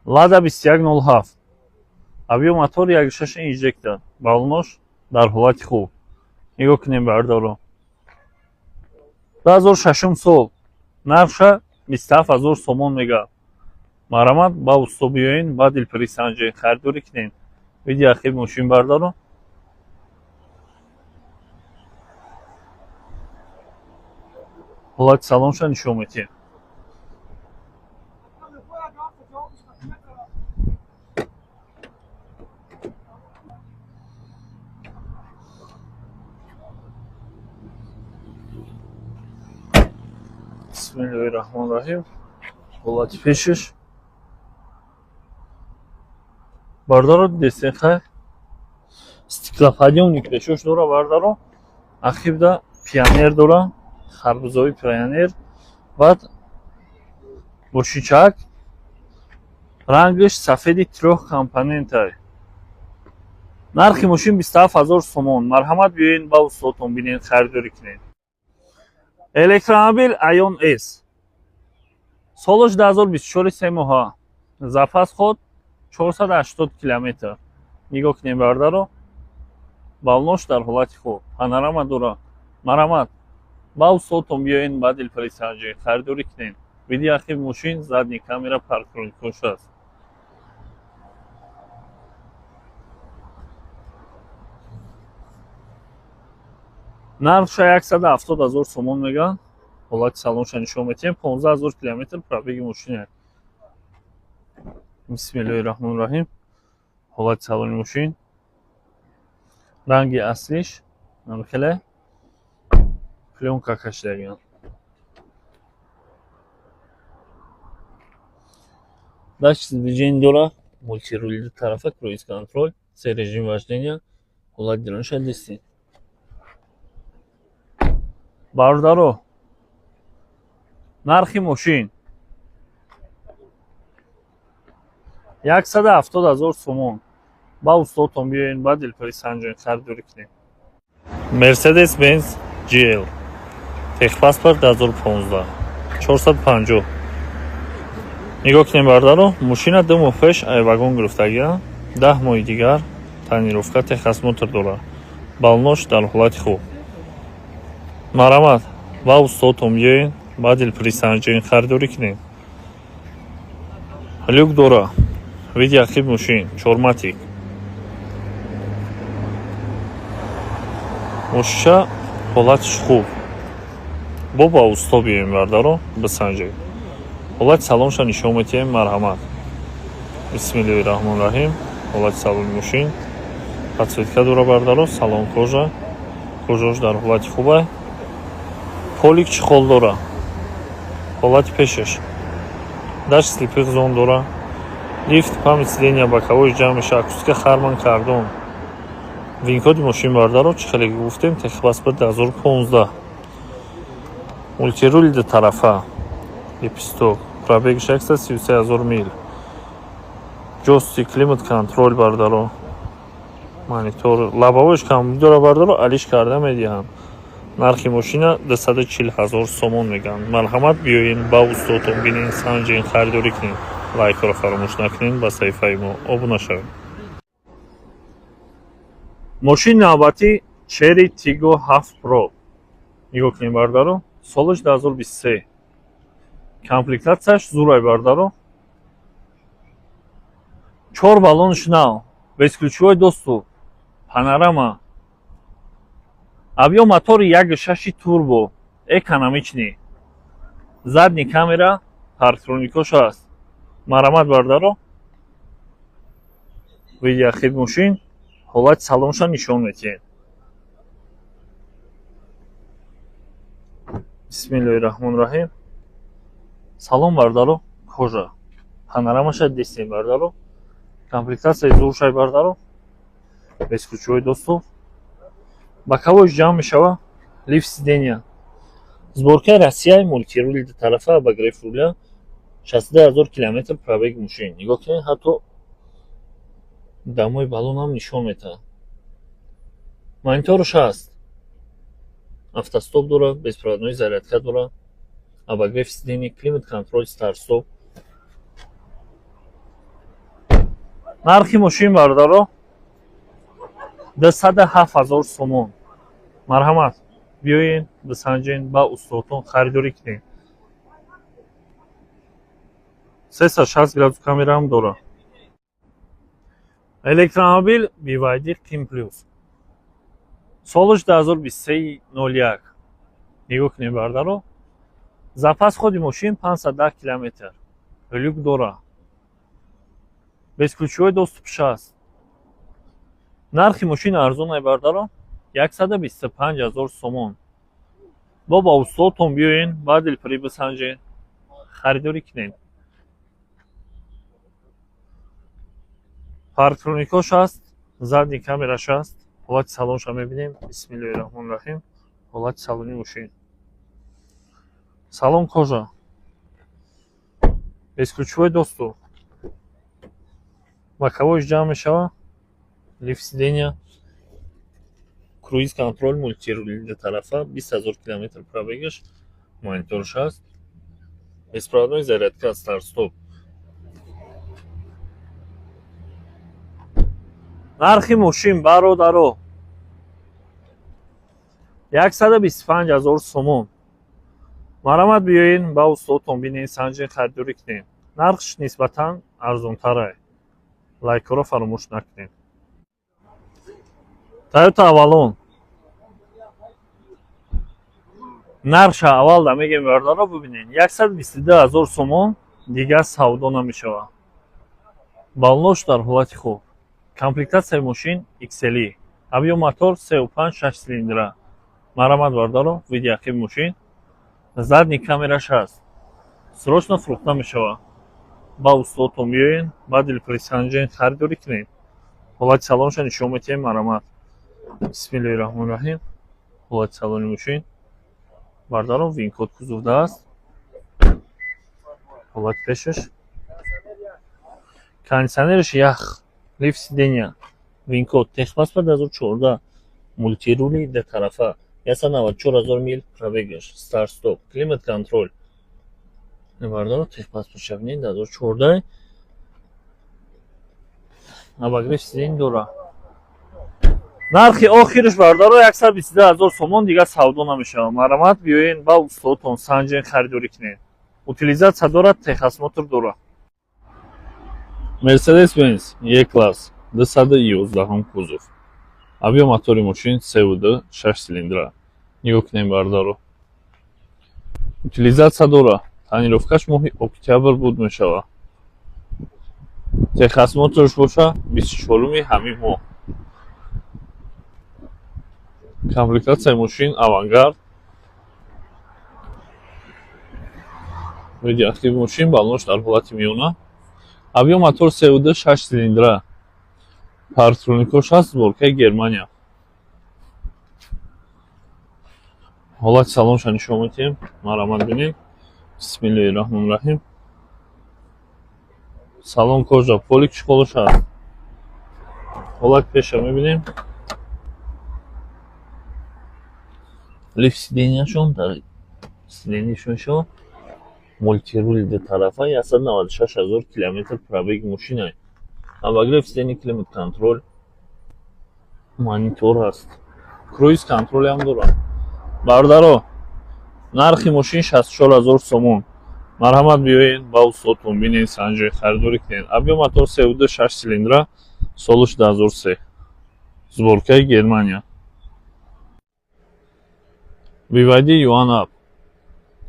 Лада 2107. Объём мотор 1.6, инжектор. Баллонош дар ҳолати хуб. Нигоҳ кунем, бародаро. 2006 сол, нархша 27 000 сомон мега. Марҳамат, ба усто биёен, ба дилпурӣ санҷен, харидорӣ кунен. Види ахир мошин, бародаро. Ҳолати салонша нишон медиҳем. Бисмиллоҳи раҳмони раҳим. Ҳолати пешаш. Бародаро, дидестен, хай? Стеклоподъёмник пешош дора, бародаро. Ахибда пионер дора, харбузои пионер. Баъд бошичак рангаш сафеди трёхкомпонентай. Нархи мошин 27 000 сомон. Марҳамат, биёен, ба устодтон бинен, харидорӣ кунед. Электромобил Айон С. Солаш 2024, 3 моҳа. Запас ход 480 километр. Нигоҳ кунем, бародаро. Баллонош дар ҳолати хуб. Панорама дора. Марҳамат, ба устодтон биёен, ба дилпурӣ санҷен, харидорӣ кунед. Види ахир мошин, задний камера, парктроникош аст. Нархша 170 000 сомон мегӯянд. Ҳолати салонша нишон медиҳем. 15 000 километр пробеги мошина. Бисмиллоҳи раҳмони раҳим. Ҳолати салони мошин. Ранги аслиш хеле плёнка кашидагианд. Датчик движения дора, мультирули ду тарафа, круиз контроль, се режим вождения, ҳолати диронша дистем. Бародаро, нархи мошин 170 000 сомон. Ба устодтон биёен, ба дилпурӣ санҷен, харидорӣ кунем. Мерседес Бенз GL, техпаспорт 2015, 450. Нигоҳ кунем, бародаро, мошина 2 моҳ пеш ай вагон гирифтагия, 10 моҳи дигар тонировка, техосмотр дорад. Баллонош дар ҳолати хуб. Марҳамат, ба устодтон биёен, ба дилпурӣ санҷен, харидорӣ кунем. Люк дора. Види ақиб мошин, чорматик. Мошиша ҳолатиш хуб. Бо ба усто биёем, бародаро, бисанҷед. Ҳолати салонша нишон медиҳем, марҳамат. Бисмиллоҳи раҳмони раҳим. Ҳолати салони мошин. Подсветка дора, бародаро, салон кожа. Кожааш дар ҳолати хубай. Полик чехол дора. Ҳолати пешаш. Датчик слепых зон дора. Лифт, память сидения, боковой ҷамъ мешавад, акустика Харман Кардон. Винкоди мошин, бародаро, чӣ хеле гуфтем, техпаспорт 2015. Мультирули ду тарафа. Лепесток. Пробегаш 133 000 мил. Джойстик, климат контроль, бародаро. Монитор, лобовойш кам дора, бародаро, алиш карда медиҳанд. Нархи мошина 240 ҳазор сомон мегӯянд. Марҳамат, биёен, ба устодтон бинен, санҷен, харидорӣ кунед. Лайкҳоро фаромӯш накунед, ба саҳифаи мо обуна шавед. Мошини навбатӣ Chery Tiggo 7 Pro. Нигоҳ кунед, бародаро, солаш 2023. Комплектатсияш зурай, бародаро. Чор баллонаш нав, бесключевой доступ, панорама. Объём мотори 1.6 турбо, экономичный. Задний камера, парктроникош аст. Марҳамат, бародаро. Види ахир мошин, ҳолати салонша нишон медиҳем. Бисмиллоҳи раҳмони раҳим. Салон, бародаро, кожа. Панорамаша дистем, бародаро. Комплектатсияи зуршай, бародаро. Бесключевой доступ. Боковойш ҷамъ мешава. Лифт сидения. Сборкаи Россия, мультирули ду тарафа, обогрев руля, 62 000 километр пробег мошин. Нигоҳ кунед, ҳатто дамои баллонам нишон медиҳад. Мониторш ҳаст. Автостоп дорад, беспроводной зарядка дорад, обогрев сидений, климат контроль, старт стоп. Нархи мошин, бародаро, 207 000 сомон. Марҳамат, биёен, бисанҷен, ба устодтон харидорӣ кунед. 360 градус камераам дорад. Электромобил BYD Qin Plus, солаш 2023 01. Нигоҳ кунед, бародаро, запас ходи мошин 510 километр, люк дора, бесключевой доступш аст. Нархи мошин арзон, бародаро, 125 000 сомон. Бо ба устодтон биёен, ба дилпурӣ бисанҷен, харидорӣ кунед. Парктроникош аст, задний камераш аст. Ҳолати салонша мебинем. Бисмиллоҳи раҳмони раҳим. Ҳолати салони мошин: салон кожа, бесключевой доступ, боковойш ҷамъ мешавад, лифт сидения, круиз контроль, мультирули дутарафа, 20 000 километр пробегаш, мониторш аст, беспроводной зарядка, старт-стоп. Нархи мошин, бародаро, 125 000 сомон. Марҳамат, биёен, ба устодтон бинен, санҷен, харидорӣ кунед. Нархш нисбатан арзонтарае. Лайкҳоро фаромӯш накунед. Тойота Авалон, нархша аввалда мегем, бародаро, бибинед, 122 000 сомон, дигар савдо намешавад. Баллош дар ҳолати хуб. Комплектатсияи мошин XLE, объём мотор 3,5, 6 цилиндра. Марҳамат, бародаро, види ақиби мошин, задний камераш ҳаст. Срочно фурӯхта мешавад. Ба устодтон биёен, ба дилпурӣ санҷен, харидорӣ кунед. Ҳолати салонша нишон метиҳем, марҳамат. Бисмиллоҳи раҳмони раҳим. Ҳолати салони мошин, бародаро, винкод кузовда аст. Ҳолати пешаш, кондитсионераш ях, лифт сидения, винкод, техпаспорт 2014, мультирули дутарафа, 194 000 мил пробегаш, старт-стоп, климат контроль. Бародаро, техпаспортша бинед, 2014, обогрев сидения дора. Нархи охираш, бародаро, 122 000 сомон, дигар савдо намешавад. Марҳамат, биёен, ба устодтон санҷен, харидорӣ кунед. Утилизатсия дорад, техосмотр дорад. Мерседес Бенз Е класс, 211-ум кузов, объём мотори мошин 3,2, 6 цилиндра. Нигоҳ кунем, бародаро, утилизатсия дора, тонировкаш моҳи октябр буд мешавад, техосмотрш боша 24-уми ҳамин моҳ. Комплектатсияи мошин Авангард. Види ақиби мошин, баллонш дар ҳолати миёна, объём мотор 3,2, 6 цилиндра, парктроникош ҳаст, сборкаи Германия. Ҳолати салонша нишон медиҳем, марҳамат, бинед. Бисмиллоҳи раҳмони раҳим. Салон кожа, полик чехолаш ҳаст. Ҳолати пеша мебинем. Лифт сиденияшон, дар сиденияшоншо мультирули дутарафа, 196 000 километр пробеги мошина, обогрев сидения, климат контроль, монитор ҳаст, круиз контролам дорад. Бародаро, нархи мошин 64 000 сомон. Марҳамат, биёед, ба устодтон бинед, санҷед, харидорӣ кунед. Объём мотор 3,2, 6 цилиндра, солаш 2003, сборкаи Германия. BYD Yuan Up,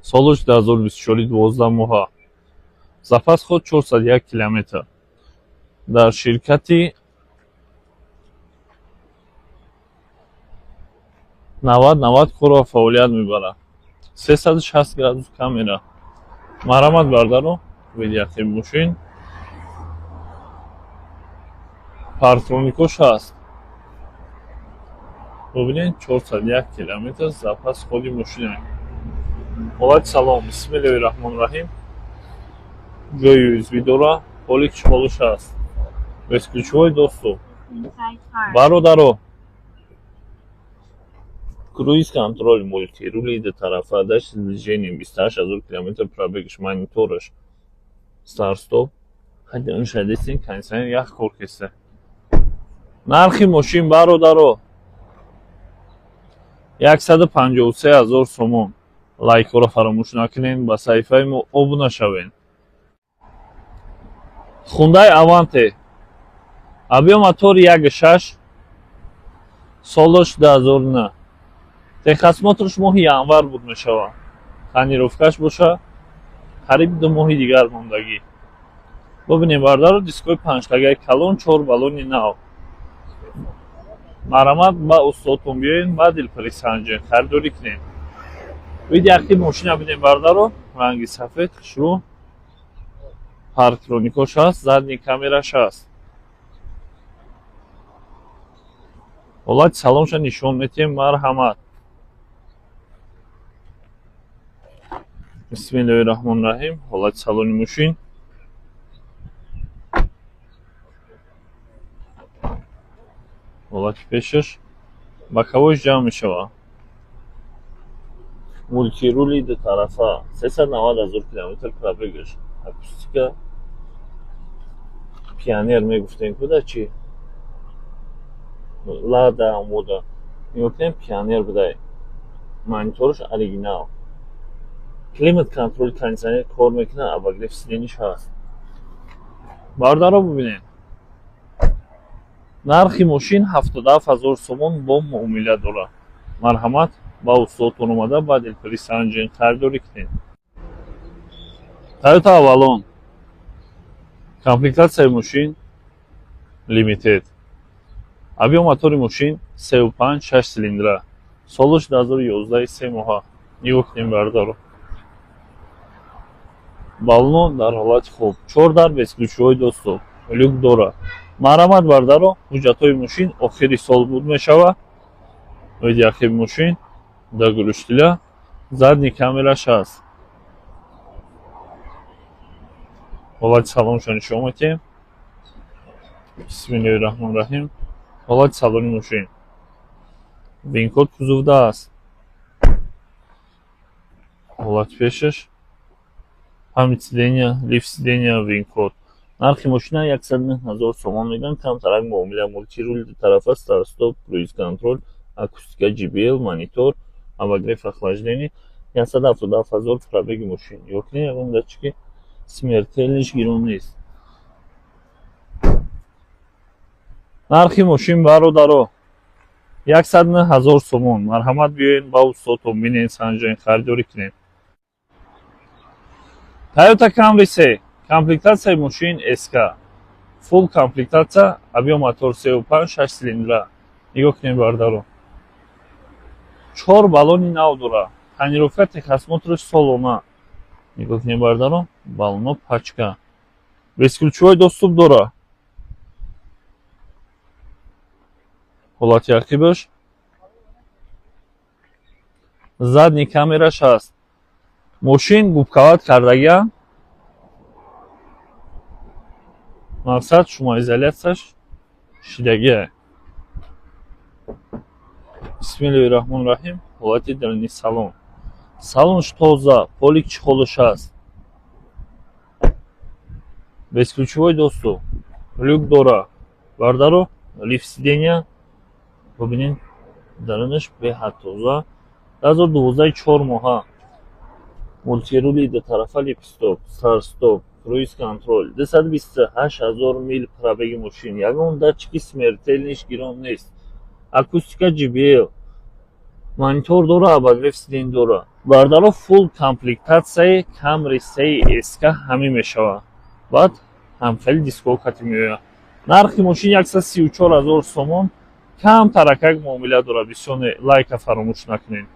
солаш 2024, 12 моҳа, запас ход 401 километр, дар ширкати 90 90 корро фаъолият мебарад, 360 градус камера. Марҳамат, бародаро, види ақиби мошин, парктроникош ҳаст. Бубинед, 401 километр запас ходи мошина. Ҳолати салон, бисмиллоҳи раҳмони раҳим, ҷои USB дора, полик чехолаш ҳаст, бесключевой доступ. Inside car. Бародаро, круиз контроль, мультирули дутарафа, датчик движения, 28 000 километр пробегаш, монитораш, старт стоп. Шадистин, кондиционер ях кор кеста. Нархи мошин, бародаро, 153 000 сомон. Лайкҳоро фаромӯш накунед, ба саҳифаи мо обуна шавед. Хундай Аванте, объём мотори 1,6, солаш 2009, техосмотрш моҳи январ буд мешавад, тонировкаш боша қариб 2 моҳи дигар мондагӣ. Бубинем, бародаро, дискҳои панҷтагаи калон, чор баллони нав. Марҳамат, ба устодтон биёед, ба дилпари санҷен, харидорӣ кунед. Види ақи мошина бинем, бародаро, ранги сафед, хушрӯ, парктроникош ҳаст, задний камераш ҳаст. Ҳолати салонша нишон метиҳем, марҳамат. Бисмиллоҳи раҳмони раҳим. Ҳолати салони мошин, ҳолати пешаш, боковойш ҷамъ мешавад. Мултирули дутарафа, 390 000 километр пробегаш, акустика Пионер мегуфтем куда чи Лада омода мегуфтем, Пионер будай. Мониторш оригинал, климат контроль, кондиционер кор мекунад, обогрев сиденьиш ҳаст. Бародаро, бубинед, нархи мошин 77 000 сомон, бо муомила дорад. Марҳамат, ба устодтон омада, ба дилпари санҷен, харидорӣ кунед. Тойота Авалон, комплектатсияи мошин Лимитед, объём мотори мошин 3,5, шаш силиндра, солаш 2011, 3 моҳа. Нигоҳ кунем, бародаро, баллоно дар ҳолати хуб, чор дар, бесключевой доступ, люк дорад. Марҳамат, бародаро, ҳуҷҷатҳои мошин охири сол буд мешавад. Оиди ақиби мошин да глушителя, задний камераш ҳаст. Ҳолати салоншо нишон медиҳем. Бисмиллоҳи раҳмони раҳим. Ҳолати салони мошин, винкод кузовда аст. Ҳолати пешаш, память сидения, лифт сидения, винкод. Нархи мошина 109 000 сомон мегӯянд, камтарак муомила. Мултирули дутарафа, старт-стоп, круиз контроль, акустика JBL, монитор, обогрев, охлаждение. 177 000 пробеги мошин. Ё кунед, ягон датчики смертельныйш гирон нест. Нархи мошин, бародаро, 109 000 сомон. Марҳамат, биёед ба устодтон, бинед, санҷен, харидорӣ кунед. Тойота Камри се, комплектатсияи мошин СК, фулл комплектатсия, объём мотор 3,5, шаш силиндра. Нигоҳ кунед, бародаро, чор баллони нав дорад, тонировка, техосмотрш солона. Нигоҳ кунед, бародаро, баллоно пачка, бесключевой доступ дорад. Ҳолати ақибаш, задний камераш ҳаст. Мошин губкават кардагиам, мақсад шумоизолятсияш шидагиа. Бисмиллоҳи раҳмони раҳим. Ҳолати даруни салон, салонш тоза, полик чехолаш ҳаст, бесключевой доступ, люк дора, бародаро, лифт сидения. Бубинед, дарунаш беҳад тоза. 2012, 4 моҳа, мултирули дутарафа, лепесток, старт-стоп, круиз контроль, 228 000 мил пробеги мошин, ягон датчики смертельныйш гирон нест, акустика JBL, монитор дора, обогрев сидень дора. Бародаро, фулл комплектатсияи Камри сеи СК ҳамин мешавад. Баъд ҳамхели дискҳо кати меояд. Нархи мошин 134 000 сомон, кам таракак муомила дорад, бисёр не. Лайка фаромӯш накунед.